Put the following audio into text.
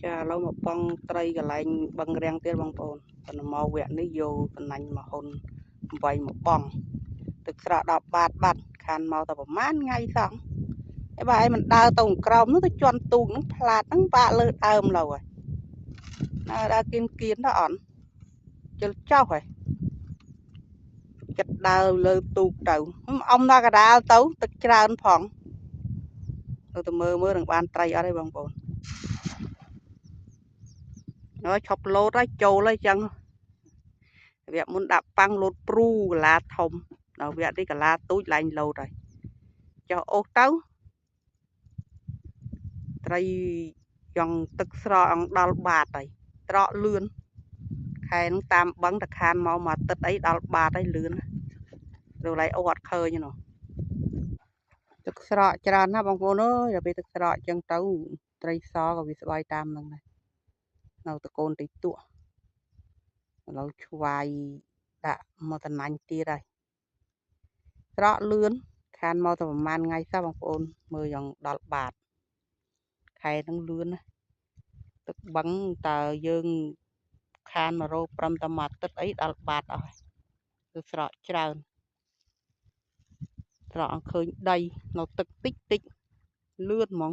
ចាឥឡូវមកបងត្រីកន្លែងបឹងរាំងទៀតបងប្អូនប៉ុន្តែមកវគ្គនេះយកតំណាញ់មកហ៊ុន8មកបងទឹកស្រក10បាតបាត់ខានមកតែប្រហែលថ្ងៃសោះឯបើឯងមិនដើរទៅក្រោមនោះទៅជន់ទូកហ្នឹងផ្លាតហ្នឹងបាក់លើដើមឡូវហើយដើរដើរគៀនគៀនទៅអន់ជិលចោះហើយចិត្តដើរលើទូកទៅអ៊ំដល់កដាលទៅទឹកច្រើនផងទៅមើលមើលនឹងបានត្រីអត់ទេបងប្អូនហើយឈប់លោតហើយចូលហើយចឹងវគ្គមុនដាក់ប៉ាំងលោតព្រូកាឡាធំដល់វគ្គនេះកាឡាទូចឡើងលោតហើយចុះអូសទៅត្រីចង់ទឹកស្រកអង្គដល់បាតហើយត្រកលឿនខែនឹងតាមបឹងតខានមកមួយអាទិត្យអីដល់បាតហើយលឿនទៅឡៃអូអត់ឃើញនោះទឹកស្រកច្រើនណាស់បងប្អូនអើយដល់ពេលទឹកស្រកចឹងទៅត្រីសក៏វាស្បាយតាមនឹងដែរនៅតកូនតិចតួឥឡូវឆ្វាយដាក់មកតំណាញ់ទៀតហើយស្រកលឿនខានមកតែប្រហែលថ្ងៃសោះបងប្អូនមើលយ៉ាងដល់បាតខែនឹងលឿនណាទឹកបឹងតើយើងខានមករោប្រឹមតែមួយអាទិត្យអីដល់បាតអស់គឺស្រកច្រើនស្រកអង្គឃើញដីនៅទឹកតិចតិចលឿនហ្មង